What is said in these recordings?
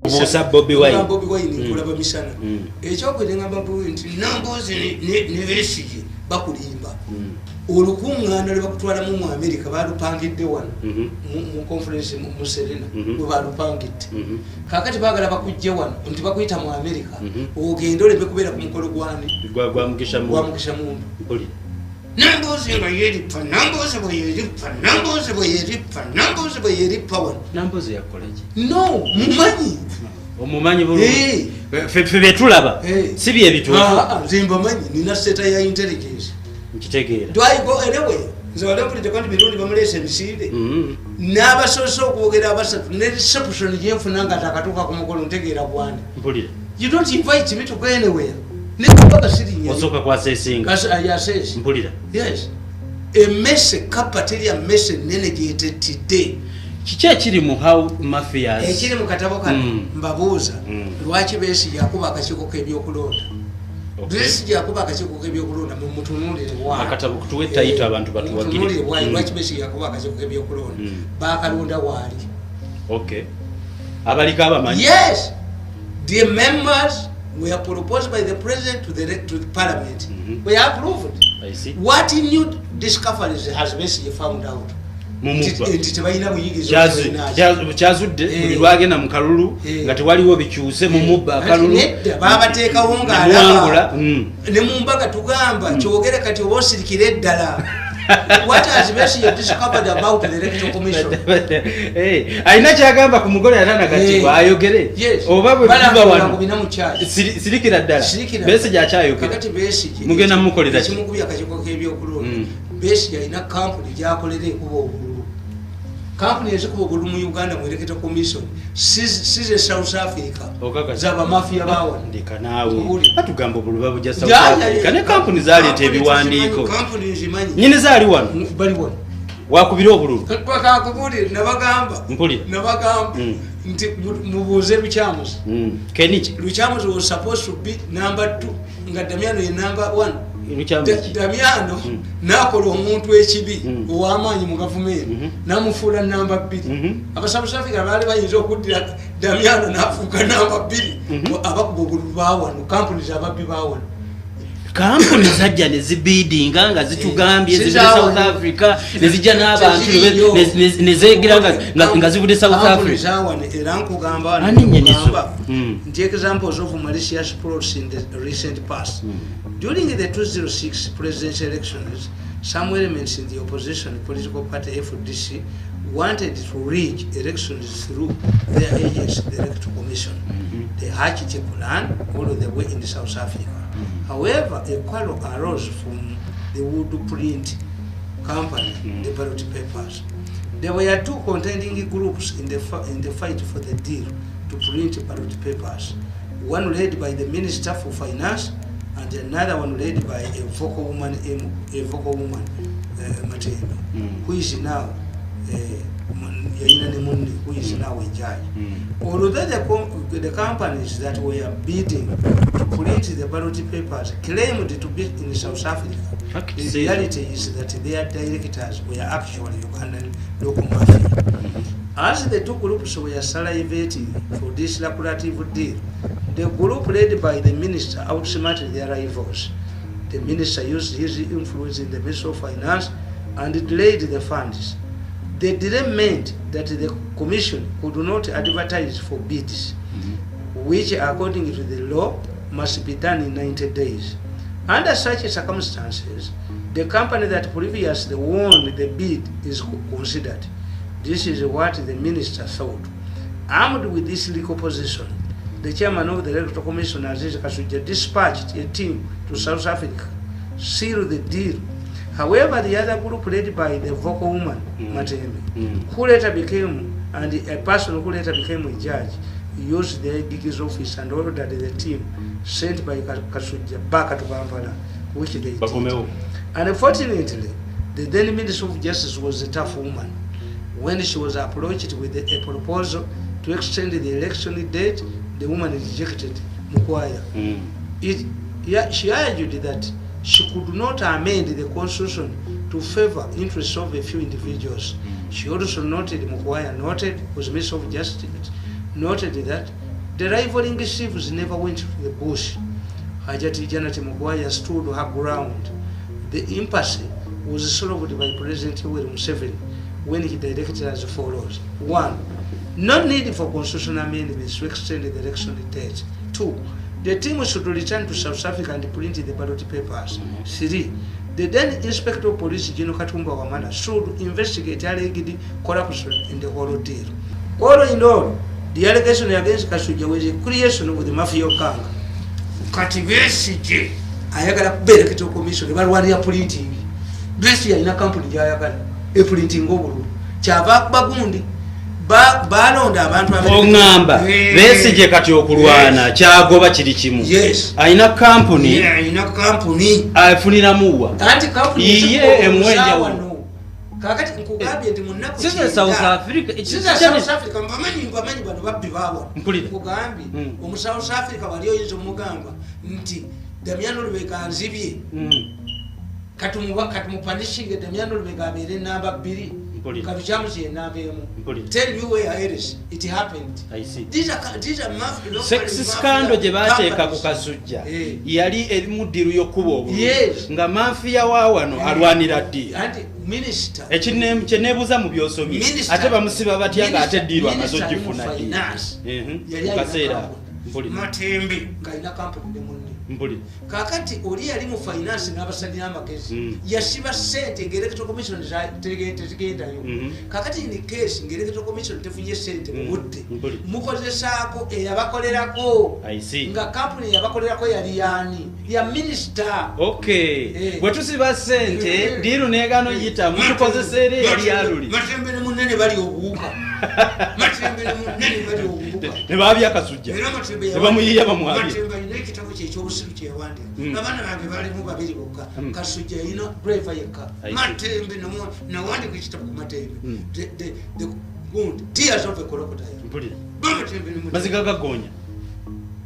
Obuusa Bobi Wine. Bobi Wine nkulaba misana. Ekyokubiri, ngamba Bobi Wine nti Nambooze ne Besigye bakulimba. Olukuŋŋaana lwe bakutwalamu mu America balupangidde wano mu conference mu Serena bwe balupangidde. Kakati baagala bakujje wano nti bakuyita mu America, ogende oleme kubeera ku mukolo gwani? Gwa Mugisha Gwa Muntu. Mugisha Muntu. Mpulira. Nambooze nga yerippa, Nambooze bwe yerippa, Nambooze bwe yerippa, Nambooze bwe yerippa wano. Nambooze yakola ki? No, mumanyi. Omumanyi bulungi. Eh. Ffe byetulaba Eh. si byebituufu. Ah, ah, nze mbamanyi, nina seta ya intelligence. Nkitegeera. Do I go anywhere? Nze wali mpulidde nti Mirundi bamuleesa emisinde? N'abasoose okwogera abasatu ne reception gyenfuna nga takatuuka ku mukolo, ntegeera bwani. Mpulira. You don't invite me to go anywhere, nekubaga sirinya. Osooka kwasesinga. Yaseesi. Mpulira. Yes, emmese kapa terya mmese nene gyetettidde. Kiki ekiri mu How Mafias? Ekiri mu katabo kano, mbabuuza, lwaki Besigye akuba akakiiko k'ebyokulonda? Besigye akuba akakiiko k'ebyokulonda, mumutunuulire bwayi. Akatabo kutuwe title, abantu batuwagire. Mumutunuulire bwayi. Lwaki Besigye akuba akakiiko k'ebyokulonda? Bakalonda waali. Okay, abaliko abamanyi. Yes, the members were proposed by the president to the parliament, were approved. I see. What new discoveries has Besigye found out? Mumubba. Nti tebalina buyigirize. Kyazudde Eh. buli lwagenda mu kalulu Eh. nga tewaliwo bikyuse, mumubba akalulu. Nedda, babateekawo Nemuwangula. ng'alaba. Ne mu mbaga tugamba kyogere kati oba osirikire eddala. What has Besigye discovered about the Electoral Commission? Eh, alina kyagamba ku mugole yatanagattibwa, Eh. ayogere. Yes. Oba bwe biva Balangula wano ku bina mu kyaki. Sirikira ddala. Sirikira. Besigye akyayogera. Kakati Besigye Mugenda mumukolera ki? ekimukubya akakiiko k'ebyokulonda, Besigye alina kampuni gyakolera ekuba obululu. Kampuni ezikuba obululu mu Uganda mu Electoral Commission si ze South Africa, Okakasa. zabamafiya bawano. Ndeka naawe. Nkubulira. Batugamba obululu babujja South Ya, ya, Africa, ya. ne kampuni zaleeta Kampuni ebiwandiiko. tuzimanyi, kampuni nzimanyi. Nyini zaali wano. Bali wano. Wakubira obululu. Kakubulire, nabagamba. Mpulira. Nabagamba nti mubuuze Lukyamuzi. Keniki. Lukyamuzi was supposed to be number two nga Damiano ye number one. Lukyamuzi ki? Damiano nakola omuntu ekibi ow'amaanyi mu gavumenti, namufuula namba 2. Abasouth Africa baali bayinza okuddira Damiano nafuuka namba 2. Abakuba obululu bawano, kampuni zababbi bawano. Kampuni zajja ne zibidinga nga zitugambye Eh, zivudde South sizawano. Africa, ne zijja n'abantu Teziriyo. ne zeegira nga zivudde South Kampuni Africa. zawano, era nkugamba Ani nnyinizo? nkugamba nti examples of malicious plots in the recent past: during the 206 presidential elections, some elements in the opposition political party FDC wanted to rig elections through their agents, the Electoral Commission. They hatched a plan all the way in South Africa. However, a quarrel arose from the wood print company, the ballot papers. There were two contending groups in the fight for the deal to print ballot papers. One led by the Minister for Finance and another one led by a vocal woman, a vocal woman, Matembe, who is now yalina ne munne, who is now a judge. Although the companies that were bidding to print the ballot papers claimed to be in South Africa, Fact the says- reality is that their directors were actually Ugandan local mafia. As the two groups were salivating for this lucrative deal, the group led by the minister outsmarted their rivals. The minister used his influence in the Ministry of Finance and delayed the funds. The delay meant that the commission could not advertise for bids, which according to the law must be done in 90 days. Under such circumstances, the company that previously won the bid is considered. This is what the minister thought. Armed with this legal position, the chairman of the Electoral Commission, Aziz Kasujja, dispatched a team to South Africa, seal the deal. However, the other group led by the vocal woman, Matembe, who later became, and a person who later became a judge, used the DG's office and ordered the team sent by Kasujja back to Kampala, which they did. Bakomewo. Unfortunately, the then Minister of Justice was a tough woman. When she was approached with a proposal to extend the election date, the woman rejected Mukwaya. She argued that she could not amend the constitution to favor interests of a few individuals. She also noted, Mukwaya noted, was Minister of Justice, noted that The rivaling chiefs never went to the bush. Hajati Janet Mukwaya stood her ground. The impasse was solved by President Yoweri Museveni when he directed as follows. 1. No need for constitutional amendments to extend the election date. 2. The team should return to South Africa and print the ballot papers. 3. The then Inspector of Police, General Katumba Wamala, should investigate alleged corruption in the whole deal. All in all, the allegation against Kasujja was a creation of the mafia gang. Kati Besigye ayagala kuba electoral commission balwanira printing. Besigye alina kampuni gy'ayagala eprinting obululu. Kyava akuba gundi balonda abantu Oŋŋamba Besigye kati okulwana kyagoba kiri kimu. Yes. Alina kampuni. Yeah, alina kampuni. Afuniramuwa. Anti kampuni Iye emwenja. Kakati nkugambye nti munaku Size South Africa, Size South Africa mbamanyi bano babbi baabwe. Mpulira. Nkugambye omu South Africa wali oyinza omugamba nti Damiano Lubega nzibye. Katumupanishinge Damiano Lubega abeere namba 2. Katukyamuzi enamba 1. Tell me where else it happened. I see. These are mafia. Sex scandal gye baateeka ku Kasujja yali erimu ddiru y'okkuba obululu. Nga mafia wa wano alwanira ddi. Anti minister. Kye neebuuza mu by'osomye. Ate bamusiba batya ng'ate ddiru amaze ogifuna ddi. Yali Mu kaseera mpulira. Matembe ng'alina kampuni ne munne. Mpulira. Kaakati oli yali mu finance n'abasalira amagezi. Yasiba ssente ng'electoral commission tezigendayo. Kaakati in case ng'electoral commission tefunye ssente mu budde, mukozesaako eyabakolerako. I see. Nga kampuni eyabakolerako yali yaani? Ya minisita. Okay. Bwe tusiba ssente, ddiiru n'egaana oyitamu, tukozesa era eyali aluli. Matembe ne munne bali obuwuka. Matembe ne munne bali obuwuka. Ne baabya Kasujja. Era Matembe Ne bamuyiiya bamwabye. Matembe alina ekitabo kye ekyobusiru kye yawandiika. Abaana bange baalimu babiri bokka. Kasujja yalina driver yekka. I see. Matembe nawandiika ekitabo ku Matembe. The gundi, Tears of a Crocodile. Mpulira. Bamatembe ne munne. Maziga gagoonya.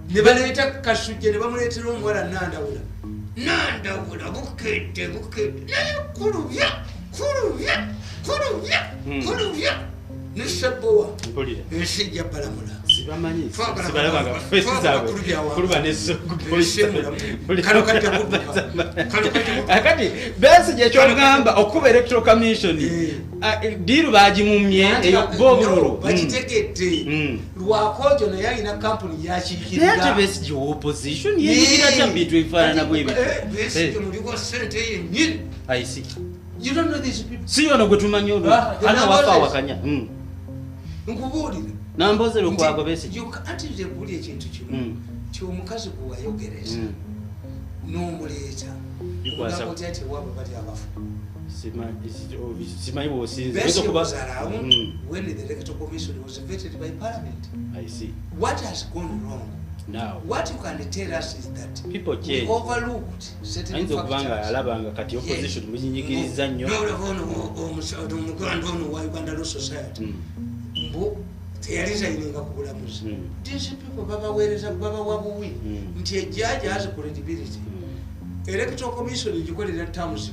Ne baleeta Kasujja ne bamuleetera omuwala Nandawula. Nandawula bukedde bukedde. Naye kulubya, kulubya, kulubya, kulubya. Ne Ssebbowa. Mpulira. Ensi ejja balamula. Sibamanyi. Twagala Sibalabanga face zaabwe. kulubya awantu. Kuluba ne Ensi emulamu. Kano kajja kudduka. Kano kajja kudduka. Akati Besigye ky'ogamba okuba electoral commission. Ddiiru baagimumye bo obululu. Bakitegedde. Lwakojo naye alina kampuni yakiikirira. Naye ate Besigye wa opposition yeeyigira atya mu bintu ebifaanana bwe bityo? Besigye muliwo ssente yennyini. I see. You don't know these people. Si yono gwe tumanyi ono. Ana wafa awakanya. Nkubuulira. Namboze Lukwago Besigye. Anti nze nkubuulira ekintu kimu. Nti omukazi gwe wayogereza n'omuleeta. Bikwasa. Ogamba otya nti ewaabwe bali abafu? Simanyi bw'osinze. Besigye was around when the electoral commission was vetted by parliament. I see. What has gone wrong? Now. What you can tell us is that people we change. overlooked certain Ayinza okuba nga factors. alaba nga kati opposition muginyigiriza nnyo. N'olaba ono omuganda ono wa Uganda Law Society. Mbu teyalizayininga ku bulamuzi. These people babaweereza babawa buwi nti ejjaaji has credibility. Electoral commission egikolera terms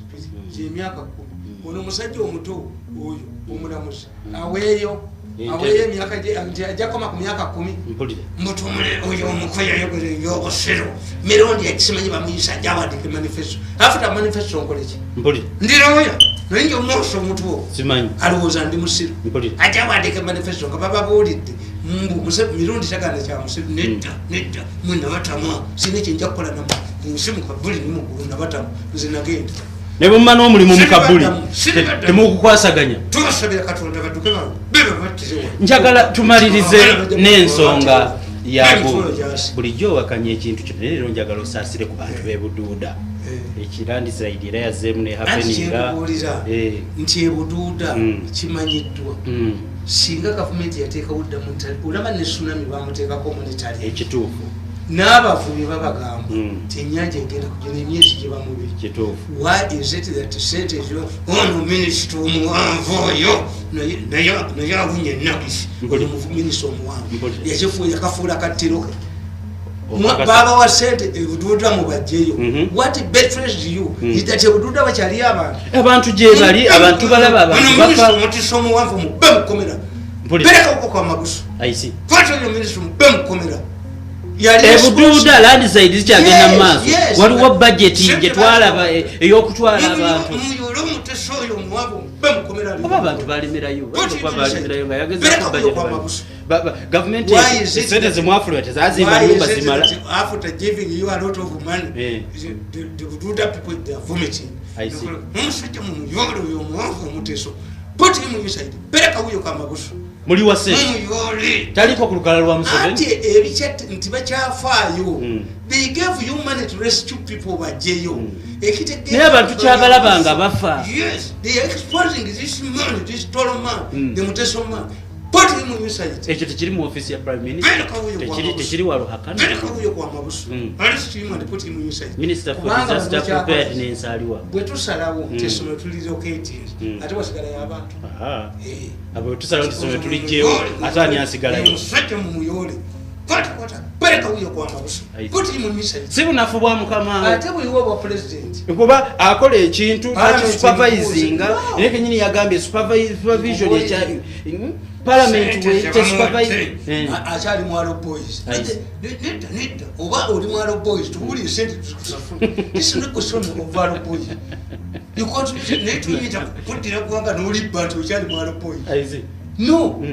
2 gy'emyaka 10. Ono omusajja omuto oyo omulamuzi aweeyo aweeyo emyaka gye nti ajja kukoma ku myaka 10. Mpulira. Mutumule oyo omuko yayogera ebyobusiru mirundi ekisimanyi bamuyisa ajja awandiike manifesto. After manifesto nkole ki? Mpulira. Ndiroya naye nje omwosa omutwe ogwo. Simanyi. Alowooza ndi musiru. Mpulira. Ajja awandiike manifesto nga bababuulidde mbu mirundi tagaana kya musiru. Nedda nedda mwe nabatamwa sirina kye nja kukola nammwe nsi mu kabuli ne muggulu nabatamwa nze nagenda. Ne bumma n'omulimu mu kabuli. Siribaddamu. Temukukwasaganya. Tubasabira Katonda badduke bebe battize wano. Njagala tumalirize n'ensonga yabo. Emitwalo gyasi. Bulijjo owakanya ekintu kino naye leero njagala osaasire ku bantu b'e Buduuda. Ekilandslide era yazzeemu ne Anti happeninga. kyenkubuulira nti e Buduuda kimanyiddwa. Singa gavumenti yateekawo dda olaba ne tsunami bamuteekako monitoring. Ekituufu. N'abavubi babagamba nti ennyanja egenda kugenda emyezi giba mubi. Kituufu. Why is it that sente ezo ono minisita omuwanvu oyo naye awunya enagisi? Mpulira. Ono minisita omuwanvu Mpulira. yakafuula kattiro ke. Okakasa. Babawa sente ebuduuda mubajjeyo. What betrays you is that ebuduuda bakyaliyo abantu. Abantu gye bali, abantu balaba, abantu Ono minisita bafa. omutisa omuwanvu mube mukomera. Mpulira. Berekako kwa magusu. I see. Kwata oyo minisita mube mukomera. Ebuduuda landside zikyagenda mu maaso. Waliwo budget gye twalaba ey'okutwala abantu. Muyole omuteso oyo omuwanvu mube mukomera. Oba abantu balemerayo, balemerayo nga yagezaako budget. Government sente zemwafulumya tezazimba nyumba zimala. After giving you a lot of money, the Bududa people, they are vomiting. Omusajja mumuyole oyo omuwanvu omuteso. Put him inside. Bereka wuyo kamabusu. Muli wa sente. Taliko ku lukalala lwa Museveni. Ati ebichat nti bakyafaayo. They gave you money to rescue people bajeyo. Naye abantu kyabalabanga bafa. Yes, they are exposing this man, this tall man, the Muteso man. Put him inside. Ekyo tekiri mu office ya Prime Minister. Tekiri wa Ruhakana. Bereka wuyo kwa mabusu. Arrest him and put him inside. Minister for Disaster Preparedness aliwa. Bwe tusalawo tesomero tuli located. Ate wasigala y'abantu. Abo tusalawo tesomero tulijewo ate ani asigalayo. Musajja mumuyole. Kwata bereka wuyo kwa mabusu. Put him inside. Si bunafu bwa mukama. Ate buliwo bwa president. Kuba akola ekintu supervisinga. Naye kenyini yagambye supervision ekya Parliament we supervise. Akyali mwalo boys. Nedda oba oli mwalo boys tubuli sente tukusafuna. This is not question of mwalo boys. You can't need to meet kuddira gwanga n'olibba nti okyali mwalo boys. I see. No.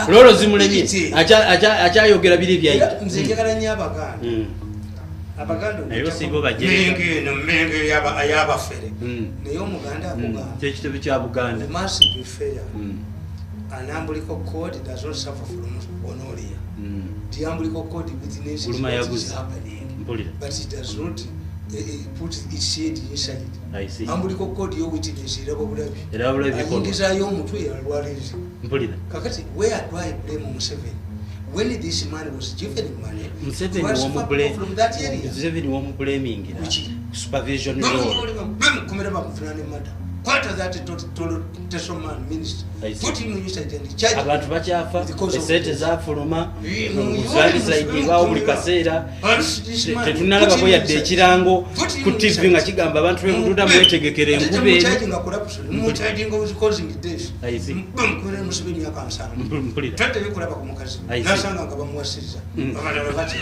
Lolo zimulemye akyayogera biri byayita. Nze njagala nnyo Abaganda. Abaganda naye singo bajje. Menge yabafere. Naye Omuganda akugamba. Ekitebe kya Buganda. Must be fair. An umbilical cord does not suffer from gonorrhea. The umbilical cord witnesses what is happening, but it does not put its seed inside. I see. Umbilical cord yo witness eraba bulabi. Ayingizayo omutwe yalwaliriza. Kakati where do I blame Museveni? When this man was given money, Museveni from that area. Museveni wamublamingira supervision role. Kwata that Teso man minister. Put him inside and charge. Abantu bakyafa esente zafuluma zalisaidibwawo buli kaseera. Tetunnalabako yadde ekirango ku TV nga kigamba abantu b'ebududa mwetegekere enkuba eno. Mucharginga corruption, mucharginga was causing death. Mukolera Museveni myaka 70. Tata bikulaba ku mukazi. Nasanga nga bamuwasiriza. Abalala batya.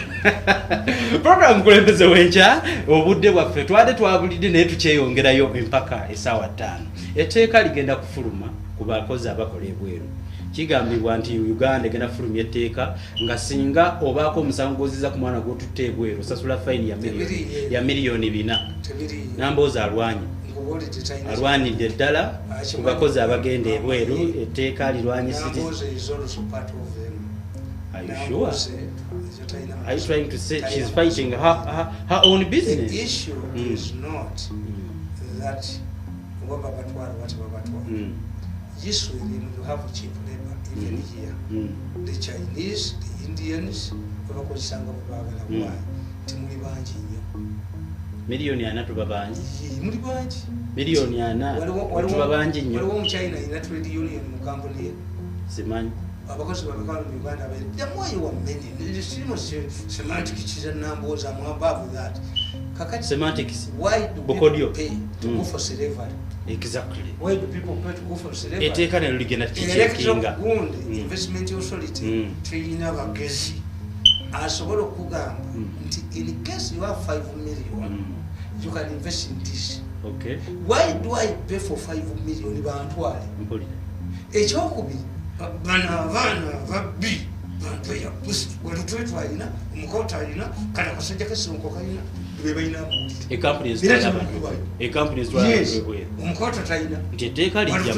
Program kulembeze wenkya obudde bwaffe twadde twabulidde naye tukyeyongerayo empaka essaawa 5. Etteeka ligenda kufuluma ku bakozi abakola ebweru. Kigambibwa nti Uganda egenda kufulumya etteeka nga singa obaako omusango gw'ozizza ku mwana gw'otutte ebweru osasula fayini ya miliyoni 4. Namboozi alwanye. Alwanidde ddala ku bakozi abagenda ebweru etteeka lirwanyisiriza. Are you sure? Are you trying to say she's fighting her own business? The issue is not that you have cheap labor even here. The Chinese, the Indians, babakozesanga bwe baagala. Temuli bangi nnyo. Miliyoni 4 tuba bangi. Muli bangi. Miliyoni 4 tuba bangi nnyo. Waliwo Omuchina alina trade union mu kampuni ye. Simanyi. Abakozi babekano mu Uganda abaire. The more you are many, semantics is a numbers above that. Kakati semantics. Why do people pay to go for slavery? Exactly. Why do people pay to go for slavery? Etteeka nalyo ligenda kicheckinga. Investment authority terina bagezi. Asobola okugamba nti in case you have 5 million, you can invest in this. Okay. Why do I pay for 5 million bantwale? Ekyokubiri bano abaana babbi bantu ya pusi walutwetwa alina omukota alina kana kasajja k'essonko kalina be balina amawulire. Ekampuni ezitwala ebweru. Omukota talina. Nti etteeka lijja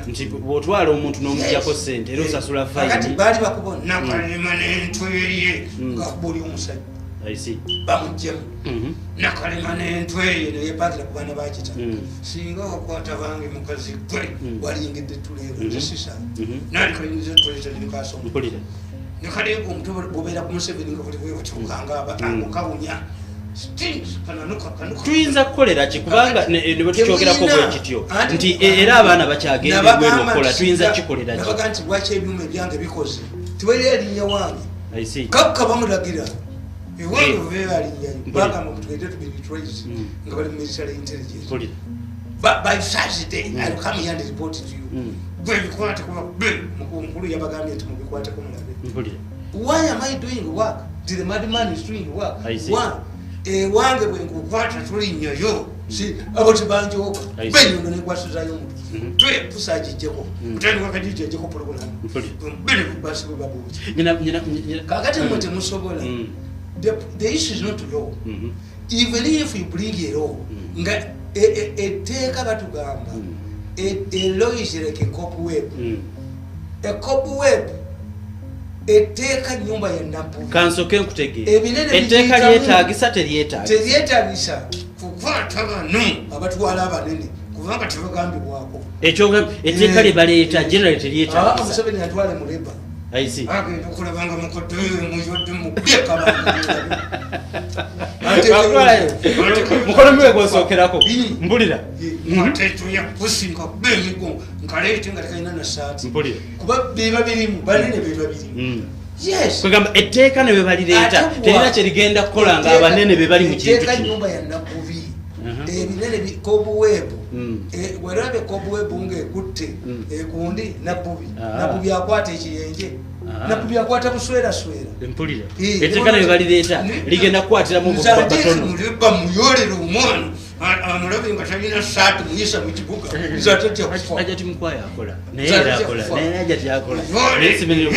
nti bw'otwala omuntu n'omuggyako ssente era osasula fayini. Kakati baali bakuba Nakalema n'entwe ye ng'akuba oli omusajja. I see. Bamuggyemu. Nakalema n'entwe ye ne yeepangira ku baana ba kitaawe. Singa wakwata bange mukazi gwe waliyingidde tuleero nze sisaba. Naalikayingiza ettuleta ne Mpulira. Nekalenga omutwe gubeera ku Museveni nga buli bwe bukyukanga kawunya. Tuyinza kukolera ki kubanga ne bwe tukyogerako bwe kityo nti era abaana bakyagenda ebweru okukola tuyinza kikolera ki? Nabaga nti lwaki ebyuma ebyange bikoze tiweri erinnya wange. I see. Kabaka bamulagira ewange obeera alinnyayo bagamba mutugende to be retraced nga bali mu military intelligence. But by Saturday I'll come here and report to you. Gwebikwateko mukulu yabagambye nti mubikwateko mulabe. Why am I doing work? The madman is doing work. One, ewange bwe nkukwata tulinnyoyo si abo tebanjooka benyondo nenkwasizayo omuntu tusagijjeko kutandika kagijjeko pulogulamu biri basi bwe babuuza kakati mmwe temusobola. The issue is not law. Even if you bring a law, nga etteeka batugamba a law is like a cobweb. A cobweb etteeka nyumba ya Nabbubi. Kansoke nkutegeere. Etteeka lyetaagisa teryetaagisa. Teryetaagisa kukwata bano abatwala abanene kubanga tebagambibwako. Ekyo etteeka lye baleeta generally teryetaagisa. Museveni atwale mu Labour. I see. Agenda okulabanga mukadde muyodde mukubye kabanga. Mukono miwe gwosookerako. Mpulira. Ate yakusinga bemigo nkaleete nga tekalina na ssaati. Mpulira. Kuba beba birimu banene beba birimu. Yes. Kwegamba etteeka ne bwe balireeta terina kye ligenda kukola nga abanene be bali mu kintu Etteeka kino. nyumba ya Nabbubi. Ebinene cobweb. Werabe cobweb ng'ekutte ekundi Nabbubi. Nabbubi akwata ekiyenje. Nabbubi akwata busweraswera. Mpulira. Etteeka ne bwe balireeta ligenda kukwatiramu batono. Muleba muyolere omwana amulabe nga talina ssaati muyisa mu kibuga. Nze atatya kufa. Ajja Mukwaya akola. Naye era akola. Naye ajja akola. Naye simenye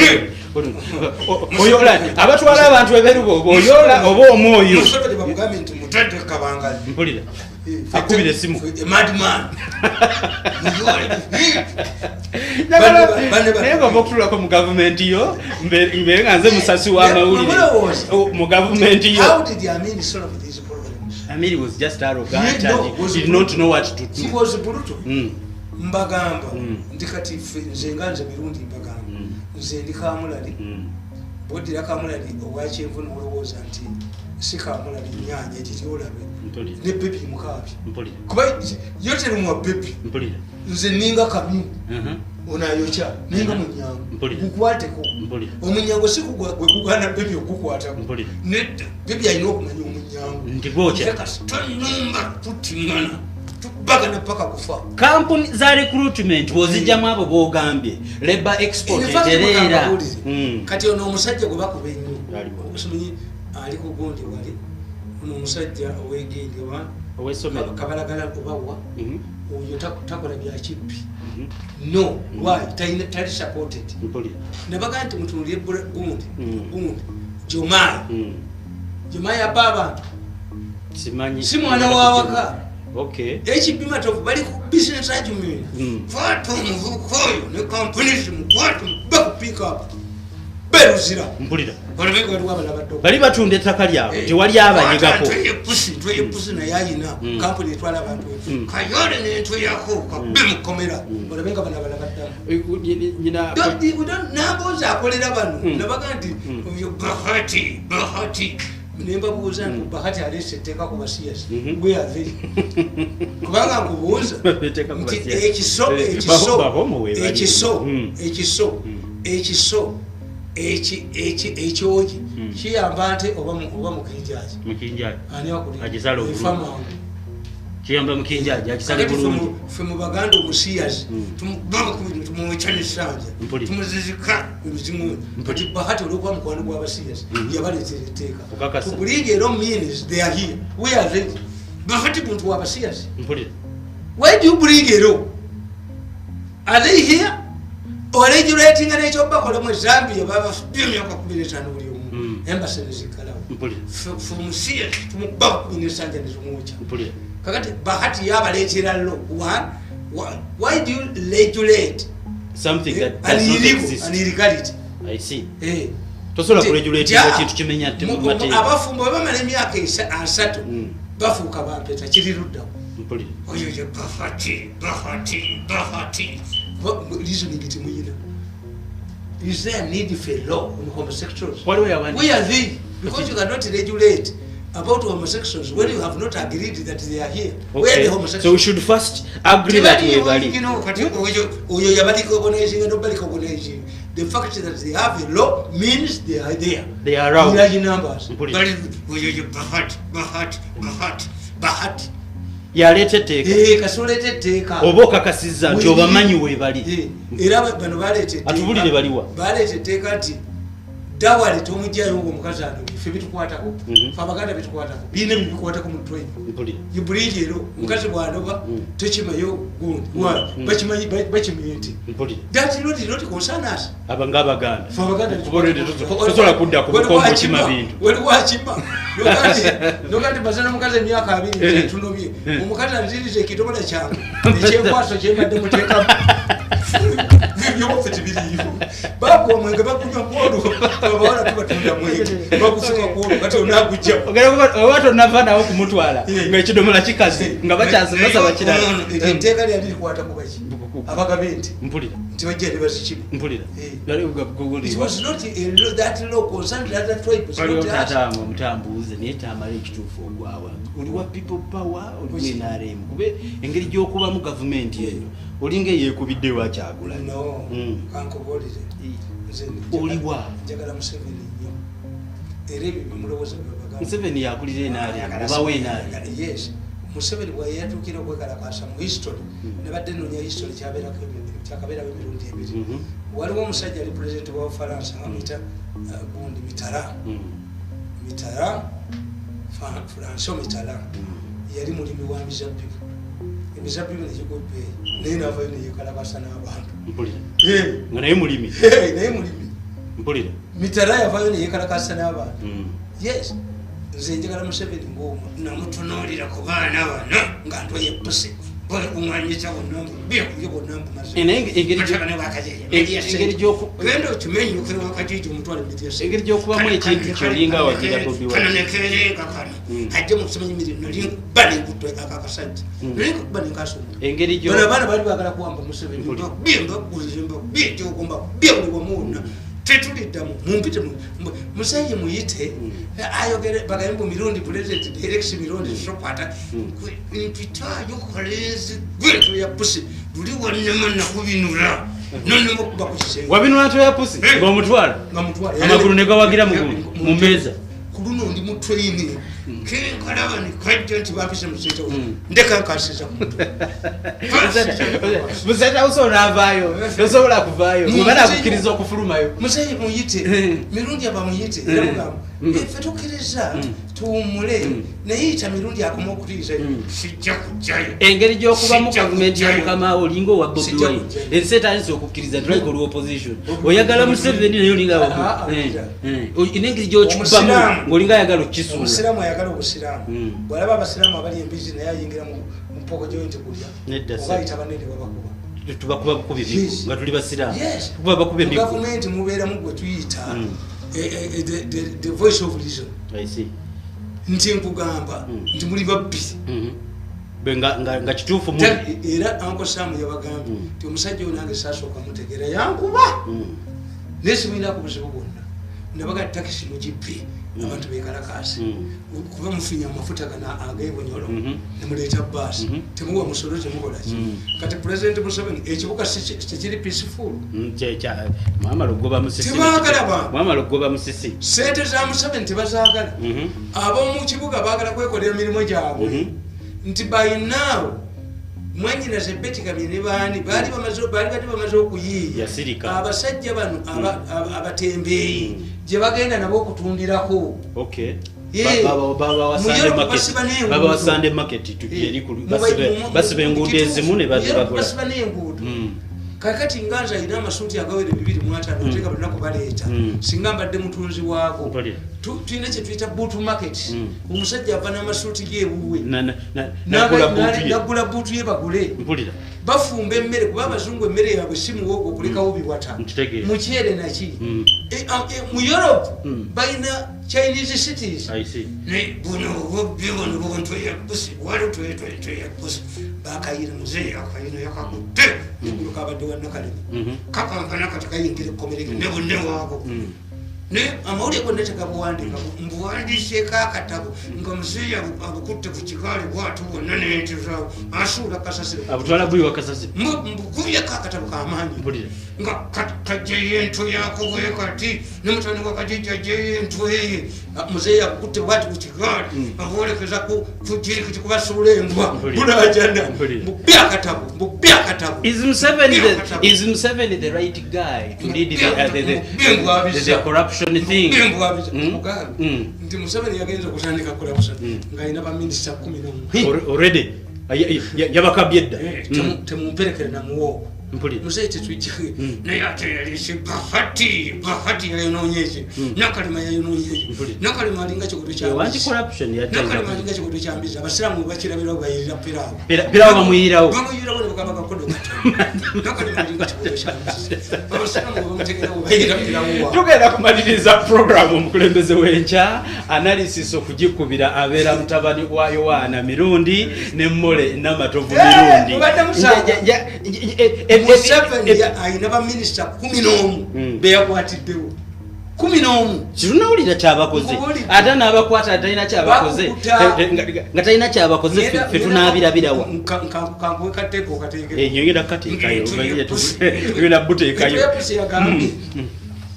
oyola abatwala abantu eberu oyola oba omwoyo. Museveni bamugambye nti mutadde kabangali. Mpulira. Akubira essimu. A madman. Naye ng'ova okutulako mu gavumenti yo mbeere nga nze musasi w'amawulire mu gavumenti yo. How did Amin solve these problems? Amin was just arrogant and he did not know what to do. He was brutal. Mbagamba nti kati nze nga nze mirundi mbagamba nze ndi kamulali. Bw'oddira kamulali owakyenvu n'olowooza nti si kamulali nnyaanya giri olabe ne bebi mukaabi. Kuba yo terumwa bebi. Nze ninga kamyu. Onayokya ninga munyango. Gukwateko. Omunyango si gwe gugaana bebi okukwatako. Nedda bebi alina okumanya omunyango. Nti gwokya. Kasita tutingana. Tubagana paka kufa. Kampuni za recruitment bw'ozijjamu abo b'ogambye labor export etereera. Kati ono omusajja gwe bakuba ennyo. Omusimanyi ali ku gundi wali. Ono omusajja ow'egindi oba ow'essomero kabalagala obawa. Oyo takola bya kibbi. No, why? Tali supported. Nabaga nti mutunuulire gundi. Gundi. Jomai. Jomai abba abantu. Simanyi. Si mwana wa waka. Okay. HB Matovu bali ku business argument. Kwata omuvubuka oyo ne kampuni zimukwate baku pick up. Beruzira. Mpulira. Bali batunda ettaka lyabwe tewali abanyigako. Tweyepusi naye ayina kampuni etwala abantu. Kayole n'entweyako kabe mukomera. Olabe nga bano abalala baddamu. Nambuuza akolera bano. Nabaga nti oyo Bahati. Ne mbabuuza nti Bahati aleese etteeka ku basiyasi. Where are they? Kubanga nkubuuza nti ekiso ekyogi kiyamba nte oba mukinjaji. Mukinjaji. Ani akulira? Agisala obulungi. Kiyamba mukinjaji agisale bulungi. Ffe mu Baganda omusiyazi tumwokya n'essanja tumuzizika emizimu. Kati Bahati olw'okuba mukwano gw'abasiyazi yabaleetera etteeka. Tubulinga era means they are here. We are ready. Bahati muntu w'abasiyazi. Why do you bring a law? Are they here? Oregulatinga n'ekyobakola mu Zambia babafubye emyaka 15 buli omu. Embassy ne ziggalawo. Ffe omusiyazi tumukuba kumi n'essanja ne tumwokya. Kakati Bahati yabaleetera law. Why do you regulate something that does not exist? An illegality. I see. Tosobola kuregulatinga kintu kimenya mateeka. Abafumbo bwe bamala emyaka 30 bafuuka bampeta kiri luddawo. Oyo ye Bahati. Reasoning temuyina. Is there a need for a law on homosexuals? Where are they? Because you cannot regulate about homosexuals when you have not agreed that they are here. Okay. Where are the homosexuals? So we should first agree that we are. The fact that they have a law means they are there. They are around. In large numbers. Bahati. Yaleeta etteeka. Kasita oleeta etteeka. Oba okakasizza nti obamanyi weebali. Era bano baleeta etteeka. Atubulire baliwa. Baleeta etteeka nti dowry tomugjayo ngaomukazi anobye. Ffe bitukwatako. Fe Abaganda bitukwatako, birina bibikwatako mu tribe. Bulijjo ero omukazi bwanoba tokimayo gundi. Bakimanyi, bakimye nti that law did not concern us. Aba ng'Abaganda. Fe Abaganda. Kuba already tosobola kudda ku bukombe okima bintu. Waliwo akima nogandi mazana mukazi emyaka 20 tunobye, omukazi anziriza ekitobola kyange ekyenkwaso kyembadde muteekamu. Byobaffe tebiriiyo. Bakuwa omwenge, bakunywa kwolwo, abawala tubatunda mwenge, bagufuka kwolwo, kati onagujja. Oba tonava nawo kumutwala ng'ekidomola kikaze nga bakyasomesa bakirala. Etteeka lyali likwata ku baki? Abagabe nti. Mpulira. Nti bajja ne bazikima. Mpulira. It was not a law, that law concerned other tribes, Waliwo not us. taata wange omutambuuze, naye tamala ekituufu ogwawa. Oli wa People Power, oli NRM? Kube engeri gy'okubamu gavumenti eno olinga eyeekubidde Wakyagulanyi. No, kankubuulire. Nze Oliwa? njagala Museveni nnyo, era ebyo bimulowooza byebagamba. Museveni yakulira NRM, obawa NRM? Yes, Museveni bweyatuukira okwekalakasa mu history, nabadde nonya history, kyakabeerawo emirundi ebiri. Waliwo omusajja ali pulezidenti wa Bufalansa nga muyita gundi Mitterrand. Mitterrand, François Mitterrand, yali mulimi wa mizabbibu. Emizabbibu negigwa ebbeeyi, naye navayo neyekalakasa n'abantu. Mpulira. Nga naye mulimi. Naye mulimi. Mpulira. Mitterrand yavayo neyekalakasa n'abantu. Yes, nze njagala Museveni ngaomu namutunuulira ku baana bano nga ntwaye pusi balikuŋwanyisa bonna, byekulya bonna mbumaze. Naye engeri Genda okimenyukire wakajiji omutwale emiti. Engeri gy'okubamu ekintu kyolinga wagira Bobi Wine. Kano nekerenga kano ajje mukusimanyi mirimu, nali nkuba nenkutte akakasajja, nali nkuba nenkasoma. Engeri Bano abaana baali baagala kuwamba Museveni. Mbakubye, mbakulize, mbakubye ekyogo, mbakubye buli wamu wonna. Tetuliddamu mumpite musajja muyite ayogere, bagambe mbu Mirundi president elects Mirundi tusokwata mpitayo kalenzi gwe ya pusi luli wannema nakubinula nonema okuba ku kisenge. Wabinula ntoya pusi ng'omutwala. Nga mutwala. Amagulu ne gawagira mu mmeeza. Ku luno ndi mu training, kenkalaba ne kajja nti bampise mu State House, ndeka nkasiza ku mutwe. Mu State House onaavaayo, tosobola kuvaayo bwe banakukkiriza okufulumayo. Muzeeyi muyite Mirundi, aba muyite era mugamba ffe tukkiriza tuwummule, naye yita Mirundi akoma okutuyisa, sijja kujjayo. Engeri gy'okubamu Sijja gavumenti ya kujjayo. mukama wo, olinga owa Bobi Sijja Wine. kujjayo. Ensi etandise okukkiriza nti like oli opposition, oyagala Museveni naye olinga Ah, ah, n'engeri gy'okikubamu Omusiraamu. ng'olinga ayagala okukisuula. Omusiraamu ayagala obusiraamu. Bwalaba abasiraamu abali embizi naye ayingira mu pork joint kulya, Nedda, oba sir. ayita banene babakuba. Tubakuba bukubi emiggo Yes. nga tuli basiraamu. Yes. Tukuba bakuba Mu emiggo. gavumenti mubeeramu gwe tuyita the voice of reason. I see. Nti nkugamba nti muli babbi. Bwe nga kituufu muli. Era Uncle Sam yabagambye nti omusajja oyo nange saasooka mutegeera, yankuba, naye simulinako buzibu bwonna. Nabaga takisi mugibbe, abantu bekalakasi, kuba mufinya amafuta gano ag'ebunyolo nemuleeta baasi, temuwa musolo, temukolaki. Kati President Museveni ekibuga tekiri peaceful. Mwamala okugoba Musisi. Tebaagala bantu. Mwamala okugoba Musisi. Sente za Museveni tebazaagala. Ab'omu kibuga baagala kwekolera mirimu gyabwe. Nti by now mwanyinaze Betty Kamya ne baani baali bati bamaze okuyiiya. Yasirika. Abasajja bano abatembeeyi gye bagenda nabo okutundirako. Ye. Mu Europe basiba n'enguudo. Babawa Sunday market eri basiba enguudo ezimu ne Mu Europe bagula. basiba n'enguudo. Kakati nga nze alina amasuuti agawera 250, ate nga buli baleeta, singa mbadde mutunzi waago. Mpulira. Tulina kye tuyita boot market. Omusajja ava n'amasuuti ge ewuwe, Nagula buutu ye. nagula buutu ye bagule. Mpulira. Bafumba emmere, kuba abazungu emmere yaabwe si muwogo okulekawo biwata. Nkitegeera. Mukyere naki. Mu Europe balina Chinese cities. I see. Ne buno obubbi buno buntoyabusi wali toyetoyabusi bakayina muzeeyi akayina yakakutte egulu kabadde wannakalemi kakankana kati kayingira ekkomereke ne bunne waako. Ne amawulire gonna tegabuwandiika, mbuwandiiseeko akatabo nga muzeeyi abukutte ku kigaali bwatu bwonna nente zaawo asuula kasasiro. Abutwala buyi wakasasiro. Mbukubyeko akatabo kamaanyi. Mpulira. Nga kajjeyo entwe yako bwe kati, ne mutabani wa Kajijja ajjeyo entwe ye. Muzeeyi akukutte bwati ku kigaali, akwolekeza ku jirikiti kubasuula embwa. Bulajana. Mubbi akatabo, mubbi akatabo. Is Museveni the right guy to lead the corruption thing? Nti Museveni yagenze okutandika corruption ng'alina baminisita 11. Already yabakabye dda. Temumperekere namuwooko. Muzeeyi tetujja naye ate yalese Bahati, Bahati yayonoonye, Nakalema yayonoonye. Nakalema alinga kikoto kya mbizi. Nakalema alinga kikoto kya mbizi. Abasiraamu bakirabirawo bayirira piraawo. Piraawo bamuyirirawo. Bamuyirirawo ne bagamba kakodo katono. Nakalema alinga kikoto kya mbizi. Abasiraamu bamutegeerawo bayirira piraawo waabwe. Tugenda kumaliriza program omukulembeze w'enkya analysis okugikubira abeera mutabani wa Yowaana Mirundi ne Mmole Namatovu Mirundi. Museveni alina baminisita 11 beyakwatiddewo. 11. Kirunawulira kyabakoze. Ate n'abakwata talina kyabakoze. Nga talina kyabakoze ffe tunaabirabirawa. Nkankuwe kateeko okateeke. Nyongera kukateekayo. Ngenda buteekayo.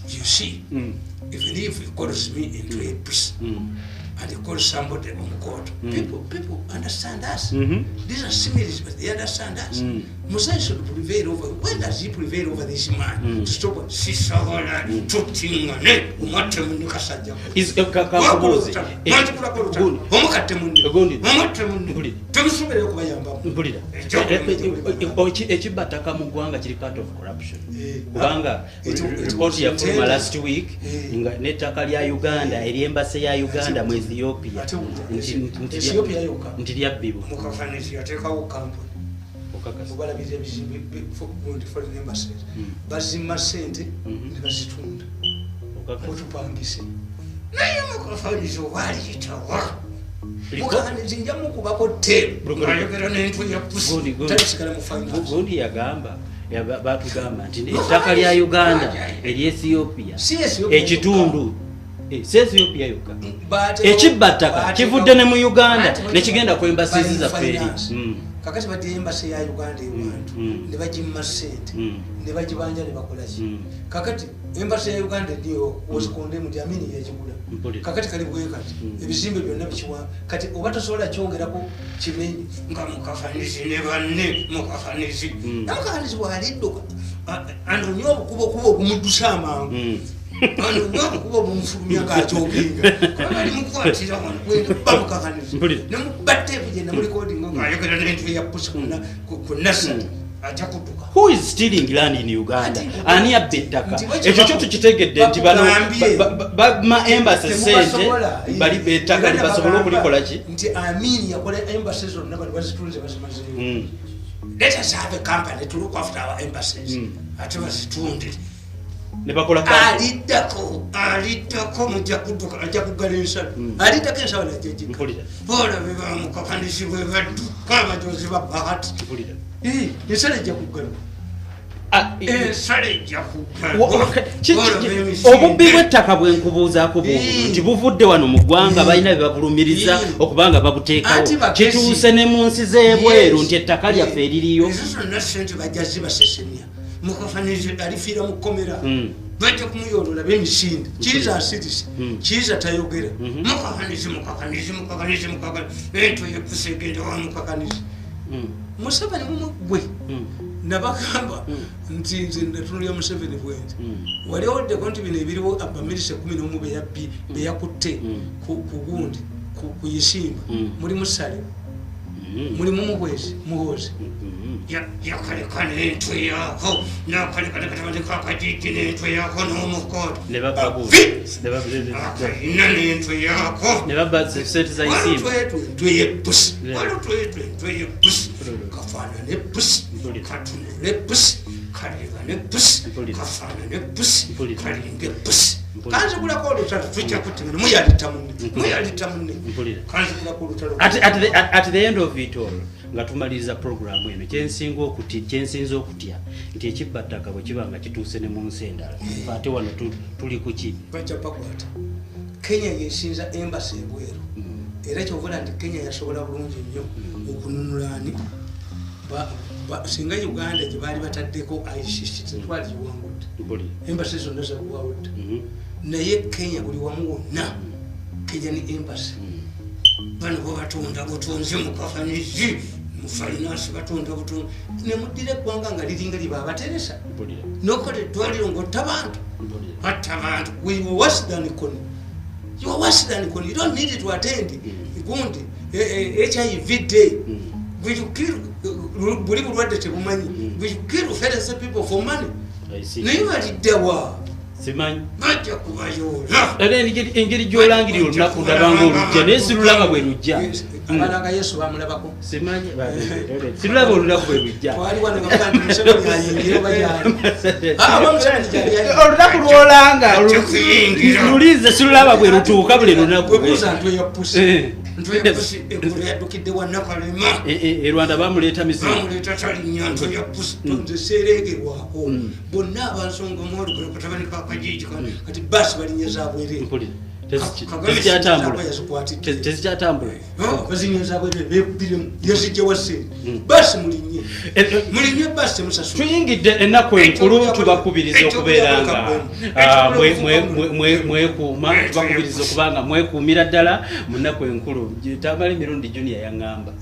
You see, even if he calls me into a pussy and he calls somebody on court, people understand us. These are similes, but they understand us. Moses should prevail over. When does he prevail over this man? To stop Sisahola, Tutingane, Umatem Kasajja. Is Kabuzi. Ekibataka mu ggwanga kiri part of corruption. Kubanga report yafuluma last week nga n'ettaka lya Uganda ery'embase ya Uganda mu Ethiopia nti lyabbibwa. Mukafanisi yateekawo kampuni. Mubalabirira ebizimbe foreign embassies. Bazimma ssente ne bazitunda. Mutupangise. Naye mukafanisi owaliyitawa. Mukafanisi nja mukubako teepu. Ng'ayogera n'entwe ya pusi. Talisigala mu finance. Gundi yagamba batugamba nti ettaka lya Uganda erya Ethiopia ekitundu si Ethiopia yokka ekibba ttaka kivudde ne mu Uganda ne kigenda ku embassies zaffe eri. Kakati badde embassy ya Uganda ewantu ne bagimma ssente ne bagibanja ne bakola ki. Kakati embassy ya Uganda ndiyo was condemned Amini yagigula. Kakati kali bwe kati ebizimbe byonna bikiwa kati oba tosobola kyongerako kimenyi nga mukafanisi ne banne mukafanisi. Mukafanisi bw'alidduka anonye obukubo kuba obumuddusa amangu. Anonye obukubo obumufulumya ng'akyoginga. Kubanga ali mukwatira wano ba mukafanisi. Ne mubatte ebigye ne mulikodinga ng'ayogera n'entwe ya pusi ku Nasser. Who is stealing land in Uganda? Ani abba ettaka? Ekyo kyo tukitegedde nti bano ma embassy ssente bali ettaka libasobola okulikola ki? Nti Amin yakola embassy zonna bali bazitunze bazimazeeyo. Let us have a company to look after our embassies. Ate bazitunde. Ne bakola aliddako aliddako mujja kudduka ajja kuggala ensalo. Aliddako ensalo najja Mpulira. Bola be bamukakanisi bwe badduka abajozi ba Bahati. Mpulira. Ensalo ejja kuggalwa. Ensalo ejja kuggalwa. Obubbi bw'ettaka bwe nkubuuzaako bw'obuno nti buvudde wano mu ggwanga balina bye babulumiriza okubanga babuteekawo. Kituuse ne mu nsi z'ebweru nti ettaka lyaffe eririyo. Ezo zonna ssente bajja zibasesemya. Mukafanisi alifiira mu kkomera. Bajja kumuyoloola b'emisinde. Kiiza asirise. Kiiza tayogera. Mukafanisi mukafanisi mukafanisi mukafanisi. Entwe y'epusi egenda wa mukafanisi. Museveni mumugwe. Nabagamba nti nze natunulira Museveni bwenti. Wali owuliddeko nti bino ebiriwo abaminisita 11 be yakutte ku gundi ku Isimba. Mulimu Ssale. Mulimu Muhwezi, Muhoozi. Yakaleka n'entwe yaako n'akaleka katabani kakajiji n'entwe yaako n'omukodo. Ne babba Akayina n'entwe yaako. Ne babba ssente za Isimba. Waliwo entwe y'eppusi. Waliwo entwe y'eppusi. Kafaanana eppusi. Katunula eppusi. Kaleeba n'eppusi. Kafaanana eppusi. Kalinga eppusi. Kanzigulako olutalo tujja kutemana muyalitta munne. Muyalitta munne. Kanzigulako olutalo. At the end of it all nga tumaliriza programu eno kyensinza okutya nti ekibba ttaka bwe kiba nga kituuse ne mu nsi endala ate wano tuli ku ki? Bajja bakwata. Kenya yesinza embassy ebweru. Era kyovola nti Kenya yasobola bulungi nnyo okununula ani Singa Uganda gye baali bataddeko ICC, tetwaligiwangudde. Embassy zonna zaggwawudde. Naye Kenya buli wamu wonna Kenyan embassy. Bano bo batunda butunzi mu kafanizi, mu finance batunda butunzi, nemuddira eggwanga nga liringa liba abateresa. Nokola eddwaliro ngaotta bantu. Batta bantu. We were worse than Kony. You are worse than Kony. You don't need to attend gundi HIV day. We you kill, buli bulwadde tebumanyi. We you kill fellow people for money. I see. Naye baliddewa? Simanyi. Bajja kubayoola. Era engeri gy'olangirira olunaku, ndabanga olujja, naye sirulaba bwe lujja. Abalanga Yesu bamulabako? Simanyi, sirulaba olunaku bwe lujja. Twali wano nga baga nti Museveni ayingire oba gyali. Ah, oba Museveni gyali ayingire. Olunaku lwolanga Ajja kuyingira. lulinze, sirulaba bwe lutuuka buli lunaku. Webuuza ntwe ya pusi. Ntwe ya pusi eggulo yaddukidde wa Nakalema. E Rwanda bamuleeta Misiri. Bamuleeta talinnya ntwe ya pusi. Nze seereegerwako. Bonna abansongamu olugero katabani kakajiji kati baasi balinnya zabwereere. Mpulira. Kagame Tezikyatambula. Yazikwatidde. Tezikyatambula. Bazinnya zabwereere, beekubiremu, yazijja wa ssente. Baasi mulinnye. Mulinnye baasi, temusasula. Tuyingidde ennaku enkulu, tubakubiriza okubeera nga mwekuuma, tubakubiriza okuba nga mwekuumira ddala mu nnaku enkulu. Tamale Mirundi Junior yaŋŋamba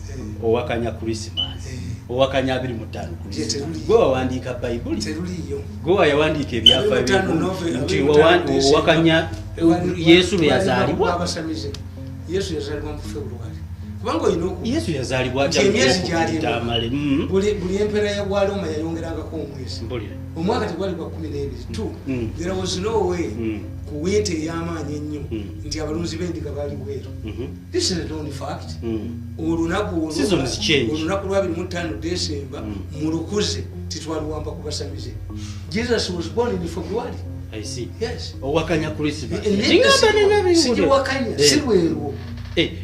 owakanya Christmas, owakanya 25 Christmas. Teruliyo. Gwe wawandiika Bayibuli? Teruliyo. Gwe wayawandiika ebyafa 25 nti 25 owakanya Yesu lwe yazaalibwa? Abasamize, Yesu yazaalibwa mu February, kubanga olina Yesu yazaalibwa nti emyezi gyali Tamale. Buli empeera ya bwa Roma yayongerangako omwezi. Mpulira. Omwaka tegwali gwa 12. Two, there was no way ku winter ey'amaanyi ennyo nti abalunzi b'endiga baali bweru. This is a known fact. Olunaku olwo- Seasons change. Olunaku lwa 25 December mu lukuze titwaluwamba ku basamize. Jesus was born in February. I see. Yes. Owakanya Christmas. Nedda, Kingamba nina sigiwakanya, si lwerwo.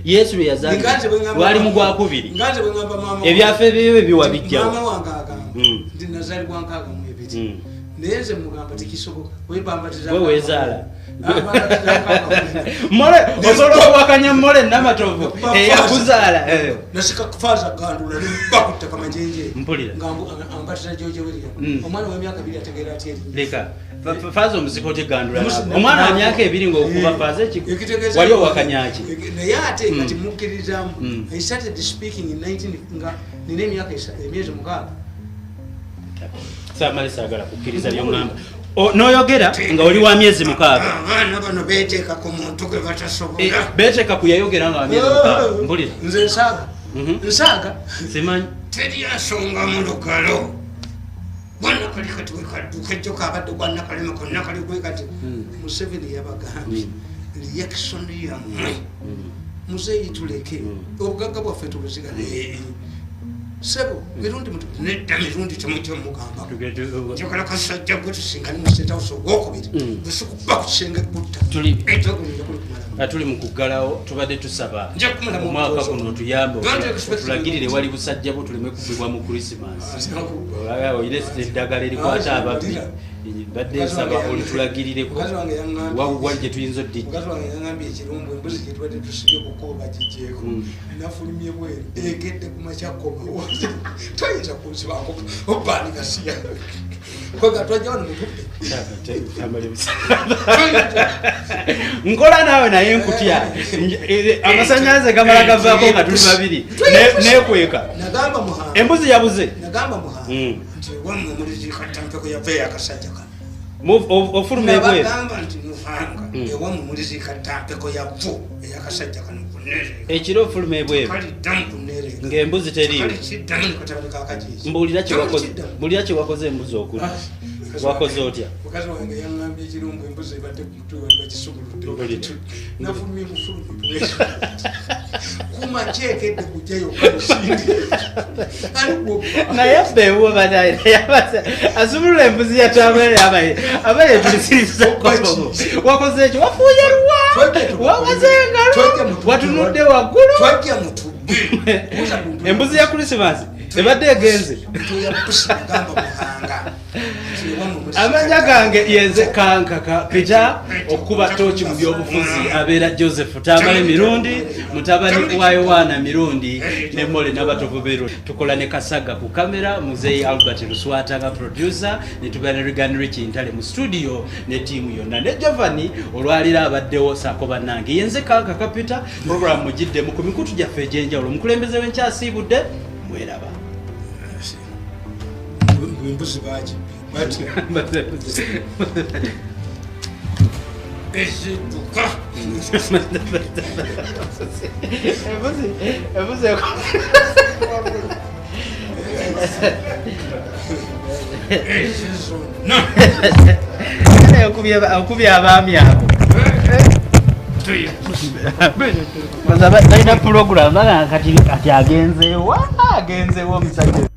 Yesu lwe yazaalibwa Nga nze bwe ngamba lwali mu mama- gwakubiri. Nga nze bwe ngamba maama Ebyafa ebyo biwa wange, bijjawo. maama wange agamba nti nazaalibwa 62. Naye nze mugamba tekisoboka, webambatiza Gwe weezaala. Bambatiza 64. Mole osobola okuwakanya mole Namatovu eyakuzaala. Nasika Faaza Gandula nebakuttaka majenje. Mpulira. Nga ambatiza George William. Omwana w'emyaka 2 ategeera atya erinnya? Leka. Faaza omusika otegandula nabo. Omwana wa myaka 2 ng'okuba faaza Ekitegeeza- wali owakanyaki? Naye ate kati mukkirizaamu. Mm. I started speaking in 19 nga nina emyaka emyezi 6. Saamale saagala kukkiriza byoŋŋamba. N'oyogera nga oli wa myezi 6. Abaana bano beteeka ku muntu gwe batasobola. Beteeka ku yayogera nga wa myezi 6. Mpulira. Nze nsaaga. Nsaaga. Simanyi. Teri asonga mu lugalo gwanakali kati wekadduka ejjo kabadde gwanakalema konna kali gwe kati. Museveni yabagambye reaction yammwe. Muzeeyi tuleke, obugagga bwaffe tubuzigale. Sebo Mirundi nedda, Mirundi temujja mugambako. Njagala kasajja gwe tusingane mu State House ogwokubiri. Busikuba ku kisenge kutta. Ekyokulinda kuli kumalamu. Nga tuli mu kuggalawo, tubadde tusaba Nja kumalamu omwaka obutozo. guno tuyambe, Don't expect otulagirire me. wali busajja bwo tuleme kugibwa mu Christmas. Olina eddagala erikwata Ah, ababbi, badde nsaba olitulagirireko Mukazi wange yaŋŋambye- wali gye tuyinza oddijja. Mukazi wange yaŋŋambye ekirumbu embuzi gyetubadde tusibye ku kkubo bagigyeko. Nafulumye bweru, egedde ku makya komawo, toyinza kunsibako obaani gasiya kwega twajja wano mutubbe. Nkola naawe naye nkutya. Amasanyalaze gamala gavaako nga tuli babiri. Nekweka. Nagamba Muhanga, Embuzi yabuze. nagamba Muhanga nti wammwe muliziika ttampeko yava akasajja kano. Ofuluma ebweru. Nabagamba nti Muhanga, ewammwe muliziika ttampeko yavu eyakasajja kano kuneereka. Ekiro ofuluma ebweru Kaliddamu kuneereka. ng'embuzi teriiwo. Kali kiddamu ne katabani kakajiizi. Mbuulira kyewakoze embuzi okulya. Wakoze otya? Mukazi wange yaŋŋambye ekirungu embuzi ebadde ku mutwe wali bagisumuludde. Mpulira. Nafulumye bufulumi kumakyekedde kujja yokka lusindi aligwobba. Naye abba ewuwo banaye asumulula embuzi yatambula abaye tulisiriza. Wakoze ekyo, wafuuye luwa, wakoze engalo, watunudde waggulu. Twajja mutubbe. Embuzi ya Krisimansi. Ebadde egenze. Amanya gange yenze Kankaka Peter, okuba tooki mu byobufuzi abeera Joseph Tamale Mirundi, mutabani wa Yowaana Mirundi ne Mole Nabatogoberu. Tukola ne Kasaga ku kamera, Muzeeyi Albert Luswata nga producer, ne tubeera ne Regan Rich Ntale mu studio ne ttiimu yonna ne Giovanni olwaliro abaddewo saako bannange. Yenze Kankaka Peter, program mugiddemu ku mikutu gyaffe egy'enjawulo. Omukulembeze w'enkyasiibudde, mweraba. Embuzi bagibbye batya ezidduka. Embuzi Ezi zonna. Okubye abaami abo balina pulogulamu, kati agenzeewa, agenzeewa omusajja.